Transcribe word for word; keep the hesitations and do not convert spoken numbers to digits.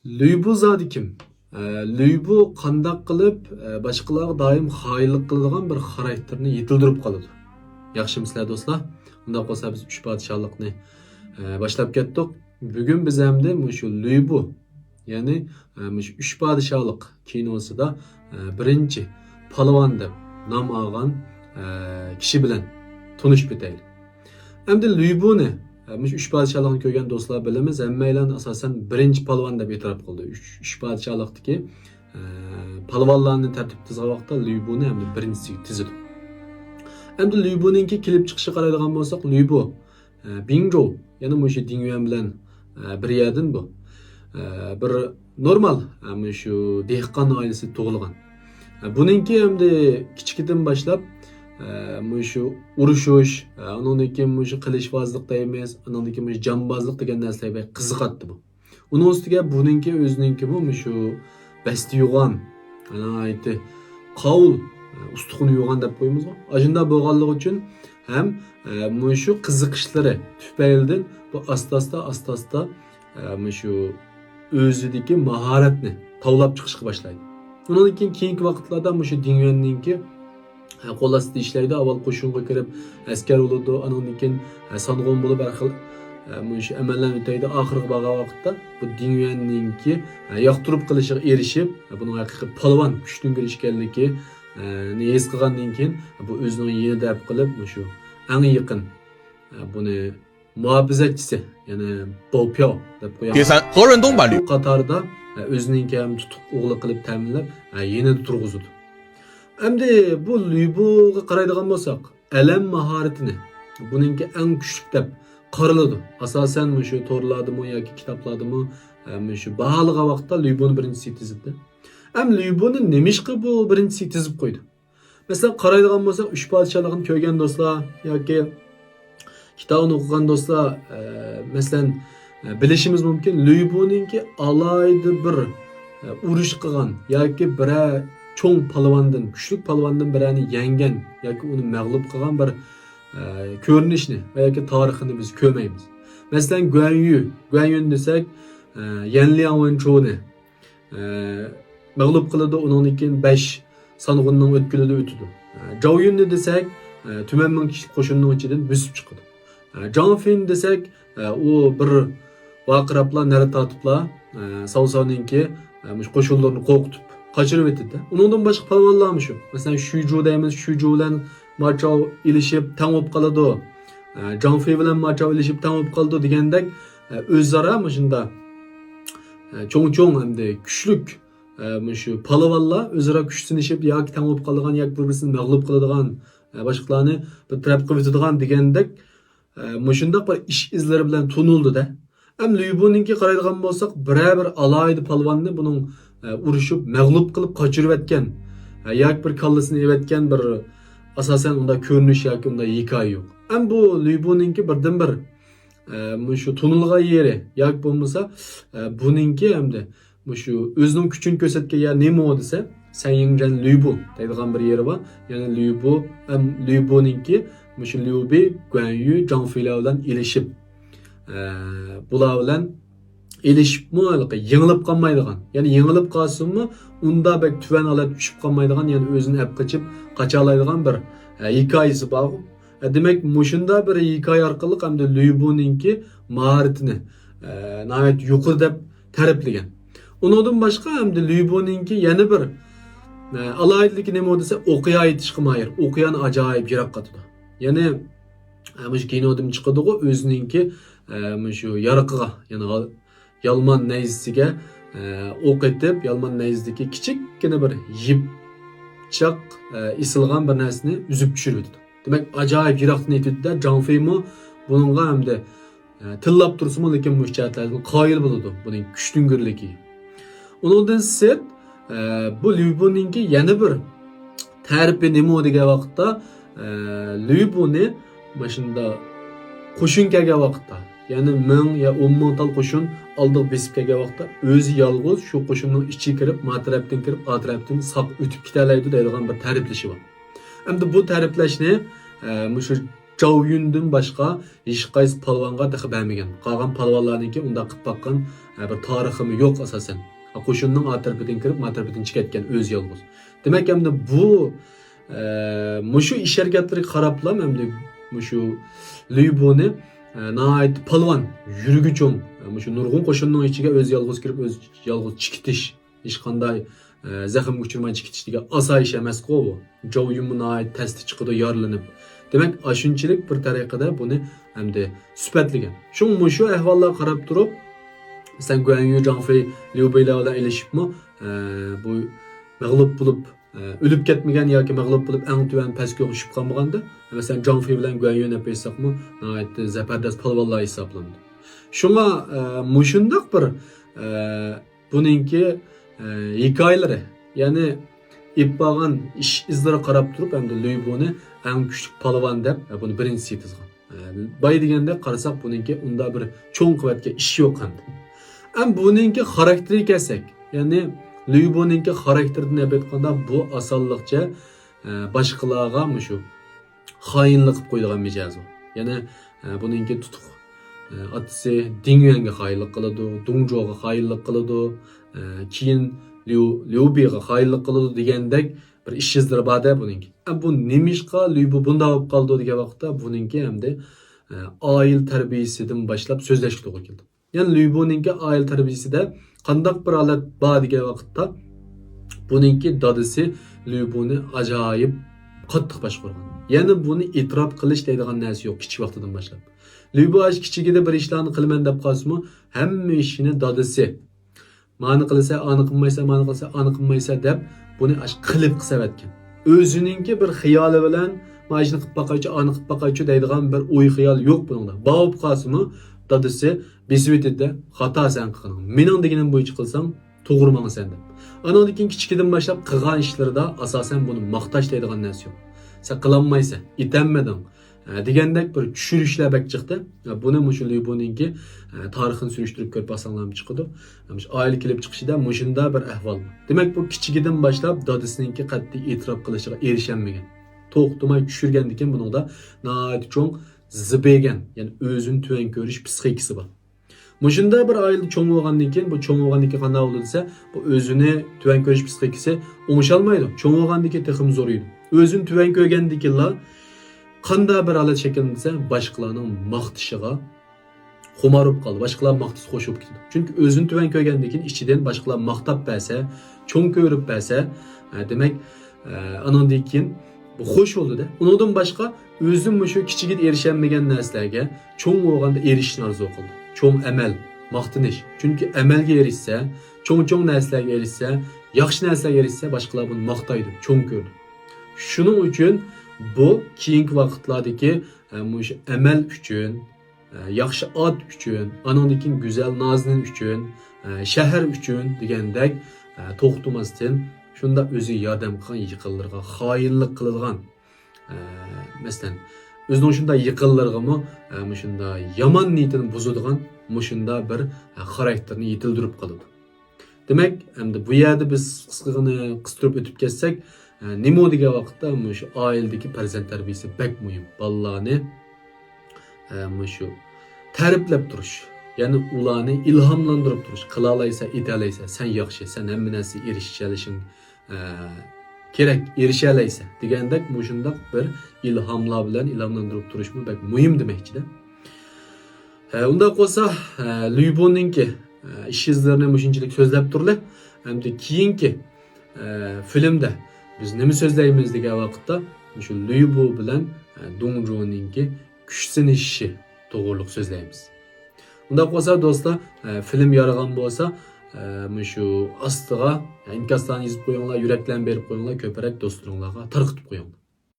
لۈيبۇ زادى كىم؟ ئە، لۈيبۇ قانداق قىلىپ، ئە، باشقىلارغا دائىم خائىنلىق قىلىدىغان بىر خاراكتېرنى يېتىلدۈرۈپ قالىدۇ؟ ياخشىمۇسىلەر دوستلار؟ ئۇنداق بولسا بىز ئۈچ پادىشاھلىقنى، ئە، باشلاپ كەتتۇق. بۈگۈن بىز ئەمدى مۇشۇ لۈيبۇ، يەنى، ئە، مۇشۇ ئۈچ پادىشاھلىق كىنوسىدا، ئە، بىرىنچى پالۋان دەپ نام ئالغان، ئە، كىشى بىلەن تونۇشۇپ ئۆتەيلى. ئەمدى لۈيبۇنى، ئە، مۇشۇ ئۈچ پادىشاھلىقنى كۆرگەن دوستلار بىلىمىز، ھەممەيلەن ئاساسەن بىرىنچى پالۋان دەپ ئېتىراپ قىلدى. ئۈچ، ئۈچ پادىشاھلىقتىكى، ئە، پالۋانلارنى تەرتىپكە تىزغان ۋاقىتتا لۈيبۇنى ئەمدى بىرىنچىسىگە تىزىدۇ. ئەمدى لۈيبۇنىڭكى كېلىپ چىقىشىغا قارايدىغان بولساق، لۈيبۇ، ئە، بىڭجوۋ، يەنى مۇشۇ دىڭيۈەن بىلەن، ئە، بىر يەردىن بۇ. ئە، بىر نورمال، ئە، مۇشۇ دېھقان ئائىلىسىدە تۇغۇلغان. ئە، بۇنىڭكى ئەمدى كىچىكىدىن باشلاپ، ئە، مۇشۇ ئۇرۇشۇش، ئە، ئۇنىڭدىن كېيىن مۇشۇ قىلىچۋازلىق دەيمىز، ئۇنىڭدىن كېيىن مۇشۇ جامبازلىق دېگەن نەرسىلەرگە بەك قىزىقاتتى بۇ. ئۇنىڭ ئۈستىگە بۇنىڭكى ئۆزىنىڭكىمۇ مۇشۇ بەستە يوغان، ناھايىتى قاۋۇل، ئۇستىخۇن يوغان دەپ قويىمىزغۇ. ئاشۇنداق بولغانلىقى ئۈچۈن ھەم، ئە، مۇشۇ قىزىقىشلىرى تۈپەيلىدىن بۇ ئاستا-ئاستا، ئاستا-ئاستا، ئە، مۇشۇ ئۆزىدىكى ماھارەتنى تاۋلاپ چىقىشقا باشلايدۇ. ئۇنىڭدىن كېيىن، كېيىنكى ۋاقىتلاردا مۇشۇ دىڭيۈەننىڭكى ھە، قول ئاستىدا ئىشلەيدۇ. ئاۋۋال قوشۇنغا كىرىپ، ئەسكەر بولىدۇ. ئانىڭدىن كېيىن، ھە، سانغۇن بولۇپ، ھەر خىل، ھە، مۇشۇ ئەمەللەرنى ئۆتەيدۇ. ئاخىرىغا بارغان ۋاقىتتا بۇ دىڭيۈەننىڭكى، ھە، ياقتۇرۇپ قېلىشىغا ئېرىشىپ، ھە، بۇنىڭ ھەقىقىي پالۋان، كۈچتۈڭگۈر ئىكەنلىكى، ھە، نى ھېس قىلغاندىن كېيىن، ھە، بۇ ئۆزىنىڭ يېنىدا دەپ قىلىپ، مۇشۇ ئەڭ يېقىن، ھە، بۇنى مۇھاپىزەتچىسى، يەنى بوپياۋ دەپ قويامىز. 第三，何润东把吕 شۇ قاتاردا، ھە، ئۆزىنىڭكى ھەم تۇتۇق ئوغلى قىلىپ تەمىنلەپ، ھە، يېنىدا تۇرغۇزىدۇ. ئەمدى بۇ لۈيبۇغا قارايدىغان بولساق، ئەلەم ماھارىتىنى بۇنىڭكى ئەڭ كۈچلۈك دەپ قارىلىدۇ. ئاساسەن مۇشۇ تورلاردىمۇ ياكى كىتابلاردىمۇ، ئە، مۇشۇ باھالىغان ۋاقىتتا لۈيبۇنى بىرىنچىسىگە تىزىپتۇ. ئەم لۈيبۇنى نېمىشقا بۇ بىرىنچىسىگە تىزىپ قويدى؟ مەسىلەن، قارايدىغان بولساق، ئۈچ پادىشاھلىقىنى كۆرگەن دوستلار ياكى كىتابىنى ئوقۇغان دوستلار، ئە، مەسىلەن، ئە، بىلىشىمىز مۇمكىن، لۈيبۇنىڭكى ئالاھىدە بىر، ئە، ئۇرۇش قىلغان ياكى بىرەر چوڭ پالۋاندىن، كۈچلۈك پالۋاندىن بىرەرنى يەڭگەن ياكى ئۇنى مەغلۇپ قىلغان بىر، ئە، كۆرۈنۈشنى ۋە ياكى تارىخىنى بىز كۆرمەيمىز. مەسىلەن، گۇەنيۈ، گۇەنيۈن دېسەك، ئە، يەنلياڭ ۋېنچۇنى، ئە، مەغلۇپ قىلىدۇ، ئۇنىڭدىن كېيىن بەش سانغۇننىڭ ئۆتكىلىدە ئۆتىدۇ. ئە، جاۋيۈننى دېسەك، ئە، تۈمەن مىڭ كىشىلىك قوشۇننىڭ ئىچىدىن بۆسۈپ چىقىدۇ. ئە، جاڭ فېينى دېسەك، ئە، ئۇ بىر ۋارقىراپلا، نەرە تارتىپلا، ئە، ساۋساۋنىڭكى، ئە، مۇشۇ قوشۇنلىرىنى قورقۇتۇپ قاچۇرۇۋېتىدۇ. ئۇنىڭدىن باشقا پالۋانلارمۇ شۇ. مەسىلەن، شۈجۇ دەيمىز، شۈجۇ بىلەن ماچاۋ ئېلىشىپ تەڭ بولۇپ قالىدۇ. ئە، جاڭ فېي بىلەن ماچاۋ ئېلىشىپ تەڭ بولۇپ قالىدۇ دېگەندەك، ئە، ئۆزئارا مۇشۇنداق، ئە، چوڭ-چوڭ ئەمدى كۈچلۈك، ئە، مۇشۇ پالۋانلار ئۆزئارا كۈچ سىنىشىپ ياكى تەڭ بولۇپ قالىدىغان ياكى بىر-بىرسىنى مەغلۇپ قىلىدىغان، ئە، باشقىلارنى بىر تەرەپ قىلىۋېتىدىغان دېگەندەك، ئە، مۇشۇنداق بىر ئىش ئىزلىرى بىلەن تونۇلدى-دە. ئەم لۈيبۇنىڭكى قارايدىغان بولساق، بىرەر بىر ئالاھىدە پالۋاننى بۇنىڭ، ئە، ئۇرۇشۇپ مەغلۇپ قىلىپ قاچۇرۇۋەتكەن، ئە، ياكى بىر كاللىسىنى ئېۋەتكەن بىر ئاساسەن ئۇنداق كۆرۈنۈش ياكى ئۇنداق ھېكايە يوق. ئەم بۇ لۈيبۇنىڭكى بىردىنبىر ئە، مۇشۇ تونۇلغان يېرى ياكى بولمىسا، ئە، بۇنىڭكى ئەمدى مۇشۇ ئۆزىنىڭ كۈچىنى كۆرسەتكەن يەر نېمە دېسە، سەنيىڭجەن لۈيبۇ دەيدىغان بىر يېرى بار. يەنى لۈيبۇ، ئەم، لۈيبۇنىڭكى مۇشۇ ليۇبى، گۇەنيۈ، جاڭفېيلار بىلەن ئېلىشىپ، ئە، بۇلار بىلەن ئېلىشىپمۇ ھېلىقى يېڭىلىپ قالمايدىغان، يەنى يېڭىلىپ قالسىمۇ ئۇنداق بەك تۆۋەن ھالەتتە چۈشۈپ قالمايدىغان، يەنى ئۆزىنى ئەپ قېچىپ قاچالايدىغان بىر، ئە، ھېكايىسى بارغۇ. ئە، دېمەك، مۇشۇنداق بىر ھېكايە ئارقىلىق ئەمدى لۈيبۇنىڭكى ماھارىتىنى، ئە، ناھايىتى يۇقىرى دەپ تەرىپلىگەن. ئۇنىڭدىن باشقا ئەمدى لۈيبۇنىڭكى يەنە بىر، ئە، ئالاھىدىلىكى نېمە دېسە، ئوقيا ئېتىشقا ماھىر. ئوقيانى ئاجايىپ يىراققا ئاتىدۇ. يەنى، ئە، مۇشۇ كىنودىن چىقىدىغۇ ئۆزىنىڭكى، ئە، مۇشۇ يارىقىغا، يەنى ھال-، يالمان نەيزىسىگە، ئە، ئوق ئېتىپ، يالمان نەيزىسىدىكى كىچىككىنە بىر يىپچاق، ئە، ئېسىلغان بىر نەرسىنى ئۈزۈپ چۈشۈرۈۋېتىدۇ. دېمەك، ئاجايىپ يىراقتىن ئېتىۋېتىدۇ-دە، جاڭ فېيمۇ بۇنىڭغا ئەمدى، ئە، تىللاپ تۇرسىمۇ، لېكىن مۇشۇ جەھەتلەردىن قايىل بولىدۇ، بۇنىڭ كۈچتۈڭگۈرلۈكى. ئۇنىڭدىن سىرت، ئە، بۇ لۈيبۇنىڭكى يەنە بىر تەرىپى نېمە دېگەن ۋاقىتتا، ئە، لۈيبۇنى ماشىنىدا قوشۇن كەلگەن ۋاقىتتا، يەنى مىڭ يا ئون مىڭ تال قوشۇن ئالدىغا بېسىپ كەلگەن ۋاقىتتا، ئۆزى يالغۇز شۇ قوشۇننىڭ ئىچىگە كىرىپ، ما تەرەپتىن كىرىپ، ئا تەرەپتىن ساق ئۆتۈپ كېتەلەيدۇ دەيدىغان بىر تەرىپلىشى بار. ئەمدى بۇ تەرىپلەشنى، ئە، مۇشۇ جاۋيۈندىن باشقا ھېچقايسى پالۋانغا تېخى بەرمىگەن. قالغان پالۋانلارنىڭكى ئۇنداق قىلىپ باققان، ئە، بىر تارىخىمۇ يوق ئاساسەن. قوشۇننىڭ ئا تەرىپىدىن كىرىپ، ما تەرىپىدىن چىقىپ كەتكەن ئۆزى يالغۇز. دېمەك، ئەمدى بۇ، ئە، مۇشۇ ئىش ھەرىكەتلىرىگە قاراپلا ئەمدى مۇشۇ لۈيبۇنى، ئە، ناھايىتى پالۋان، يۈرىكى چوڭ، ئە، مۇشۇ نۇرغۇن قوشۇننىڭ ئىچىگە ئۆزى يالغۇز كىرىپ، ئۆزى يالغۇز چىقىۋېتىش، ھېچقانداق، ئە، زەخىمگە ئۇچرىماي چىقىۋېتىش دېگەن ئاسان ئىش ئەمەسقۇ بۇ. جاۋيۈنمۇ ناھايىتى تەستە چىقىدۇ، يارىلىنىپ. دېمەك، ئاشۇنچىلىك بىر تەرىقىدە بۇنى ئەمدى سۈپەتلىگەن. شۇڭا مۇشۇ ئەھۋاللارغا قاراپ تۇرۇپ، مەسىلەن، گۇەن يۈ، جاڭ فېي، ليۇ بېيلار بىلەن ئېلىشىپمۇ، ئە، بۇ مەغلۇپ بولۇپ، ئە، ئۆلۈپ كەتمىگەن ياكى مەغلۇپ بولۇپ ئەڭ تۆۋەن پەسكويغا چۈشۈپ قالمىغاندا، مەسىلەن، جاڭ فېي بىلەن گۇەن يۈ دەپ ئېيتساقمۇ، ناھايىتى زەبەردەست پالۋانلار ھېسابلىنىدۇ. شۇڭا، ئە، مۇشۇنداق بىر، ئە، بۇنىڭكى، ئە، ھېكايىلىرى، يەنى ئېلىپ بارغان ئىش ئىزلىرىغا قاراپ تۇرۇپ، ئەمدى لۈيبۇنى ئەڭ كۈچلۈك پالۋان دەپ، ئە، بۇنى بىرىنچىسى يېتىزغان. ئە، باي دېگەندەك قارىساق، بۇنىڭكى ئۇنداق بىر چوڭ قىلىۋەتكەن ئىشى يوق ئەمدى. ئەم بۇنىڭكى خاراكتېرىگە كەلسەك، يەنى لۈيبۇنىڭكى خاراكتېرىدىن ئەپ ئېيتقاندا، بۇ ئاسانلىقچە، ئە، باشقىلارغا مۇشۇ خائىنلىق قىلىپ قويىدىغان مىجەز ئۇ. يەنە، ئە، بۇنىڭكى تۇتۇق، ئە، ئاتىسى دىڭ يۈەنگە خائىنلىق قىلىدۇ، دۇڭجوغا خائىنلىق قىلىدۇ، ئە، كېيىن ليۇ، ليۇبىغا خائىنلىق قىلىدۇ دېگەندەك بىر ئىش ئىزلىرى بار-دە بۇنىڭكى. ئە، بۇ نېمىشقا ليۇبۇ بۇنداق بولۇپ قالىدۇ دېگەن ۋاقىتتا بۇنىڭكى ئەمدى، ئە، ئائىلە تەربىيىسىدىن باشلاپ سۆزلەشكە توغرا كېلىدۇ. يەنى لۈيبۇنىڭكى ئائىلە تەربىيىسىدە قانداق بىر ھالەت بار دېگەن ۋاقىتتا، بۇنىڭكى دادىسى لۈيبۇنى ئاجايىپ قاتتىق باشقۇرغان. يەنى بۇنى ئېتىراپ قىلىش دەيدىغان نەرسە يوق كىچىك ۋاقتىدىن باشلاپ. لۈيبۇ ئاشۇ كىچىكىدە بىر ئىشلارنى قىلىمەن دەپ قالسىمۇ، ھەممە ئىشىنى دادىسى، مانى قىلىسەن، ئانى قىلمايسەن، مانى قىلىسەن، ئانى قىلمايسەن دەپ، بۇنى ئاشۇ قىلىپ قىلسەۋەتكەن. ئۆزىنىڭكى بىر خىيالى بىلەن، مانا ئىشنى قىلىپ باقايچۇ، ئانى قىلىپ باقايچۇ دەيدىغان بىر ئوي خىيال يوق بۇنىڭدا. بار بولۇپ قالسىمۇ، دادىسى بېسىۋېتىدۇ، خاتا سەن قىلغىنىڭ. مېنىڭ دېگىنىم بويىچە قىلساڭ، توغرا ماڭىسەن دەپ. ئانىڭدىن كېيىن كىچىكىدىن باشلاپ قىلغان ئىشلىرىدا ئاساسەن بۇنى ماختاش دەيدىغان نەرسە يوق. سەن قىلالمايسەن، ئېتەلمىدىڭ، ئە، دېگەندەك بىر چۈشۈرۈشلەر بەك چىقتى. ئە، بۇنى مۇشۇ ليۇبۇنىڭكى، ئە، تارىخىنى سۈرۈشتۈرۈپ كۆرۈپ باقساڭلارمۇ چىقىدۇ. ئە، مۇشۇ ئائىلە كېلىپ چىقىشىدا مۇشۇنداق بىر ئەھۋال بار. دېمەك، بۇ كىچىكىدىن باشلاپ دادىسىنىڭكى قەتئىي ئېتىراپ قىلىشىغا ئېرىشەلمىگەن. توختىماي چۈشۈرگەندىكىن بۇنىڭدا ناھايىتى چوڭ زىبېگەن، يەنى ئۆزىنى تۆۋەن كۆرۈش پسىخىكىسى بار. مۇشۇنداق بىر ئائىلىدە چوڭ بولغاندىن كېيىن، بۇ چوڭ بولغاندىن كېيىن قانداق بولىدۇ دېسە، بۇ ئۆزىنى تۆۋەن كۆرۈش پسىخىكىسى ئوڭشالمايدۇ. چوڭ بولغاندىن كېيىن تېخىمۇ زورىيىدۇ. ئۆزىنى تۆۋەن كۆرگەندىكىنلا قانداق بىر ھالەت شەكىللىنىپ دېسە، باشقىلارنىڭ ماختىشىغا خۇمار بولۇپ قالىدۇ. باشقىلار ماختىسا خوش بولۇپ كېتىدۇ. چۈنكى ئۆزىنى تۆۋەن كۆرگەندىن كېيىن ئىچىدىن باشقىلار ماختاپ بەرسە، چوڭ كۆرۈپ بەرسە، ئە، دېمەك، ئە، ئانىڭدىن كېيىن بۇ خوش بولىدۇ-دە. ئۇنىڭدىن باشقا ئۆزى مۇشۇ كىچىكىدە ئېرىشەلمىگەن نەرسىلەرگە چوڭ بولغاندا ئېرىشىشنى ئارزۇ قىلىدۇ. چوڭ ئەمەل، ماختىنىش. چۈنكى ئەمەلگە ئېرىشسە، چوڭ-چوڭ نەرسىلەرگە ئېرىشسە، ياخشى نەرسىلەرگە ئېرىشسە، باشقىلار بۇنى ماختايدۇ، چوڭ كۆرىدۇ. شۇنىڭ ئۈچۈن بۇ كېيىنكى ۋاقىتلاردىكى، ئە، مۇشۇ ئەمەل ئۈچۈن، ئە، ياخشى ئات ئۈچۈن، ئانىڭدىن كېيىن گۈزەل نازىنىن ئۈچۈن، ئە، شەھەر ئۈچۈن دېگەندەك، ئە، توختىماستىن شۇنداق ئۆزىگە ياردەم قىلغان يېقىنلىرىغا خائىنلىق قىلىدىغان، ئە، مەسىلەن، ئۆزىنىڭ شۇنداق يېقىنلىرىغىمۇ، ئە، مۇشۇنداق يامان نىيىتىنى بۇزىدىغان مۇشۇنداق بىر، ئە، خاراكتېرنى يېتىلدۈرۈپ قالىدۇ. دېمەك، ئەمدى بۇ يەردە بىز قىسقىغىنە قىستۇرۇپ ئۆتۈپ كەتسەك، ئە، نېمە دېگەن ۋاقىتتا مۇشۇ ئائىلىدىكى پەرزەنت تەربىيىسى بەك مۇھىم. بالىلارنى، ئە، مۇشۇ تەرىپلەپ تۇرۇش، يەنى ئۇلارنى ئىلھاملاندۇرۇپ تۇرۇش. قىلالايسەن، ئېتەلەيسەن، سەن ياخشى، سەن ھەممە نەرسىگە ئېرىشەلىشىڭ، ئە، كېرەك، ئېرىشەلەيسەن دېگەندەك مۇشۇنداق بىر ئىلھاملار بىلەن ئىلھاملاندۇرۇپ تۇرۇشمۇ بەك مۇھىم دېمەكچىدە. ئە، ئۇنداق بولسا، ئە، لۈيبۇنىڭكى، ئە، ئىش ئىزلىرىنى مۇشۇنچىلىك سۆزلەپ تۇرلى. ئەمدى كېيىنكى، ئە، فىلىمدە بىز نېمە سۆزلەيمىز دېگەن ۋاقىتتا، مۇشۇ لۈيبۇ بىلەن، ئە، دۇڭجۇنىڭكى كۈچ سىنىشىشى توغرۇلۇق سۆزلەيمىز. ئۇنداق بولسا، دوستلار، ئە، فىلىم يارىغان بولسا، ئە، مۇشۇ ئاستىغا، ئە، ئىنكاسلارنى يېزىپ قويۇڭلار، يۈرەكلەرنى بېرىپ قويۇڭلار، كۆپرەك دوستلىرىڭلارغا تارقىتىپ قويۇڭلار.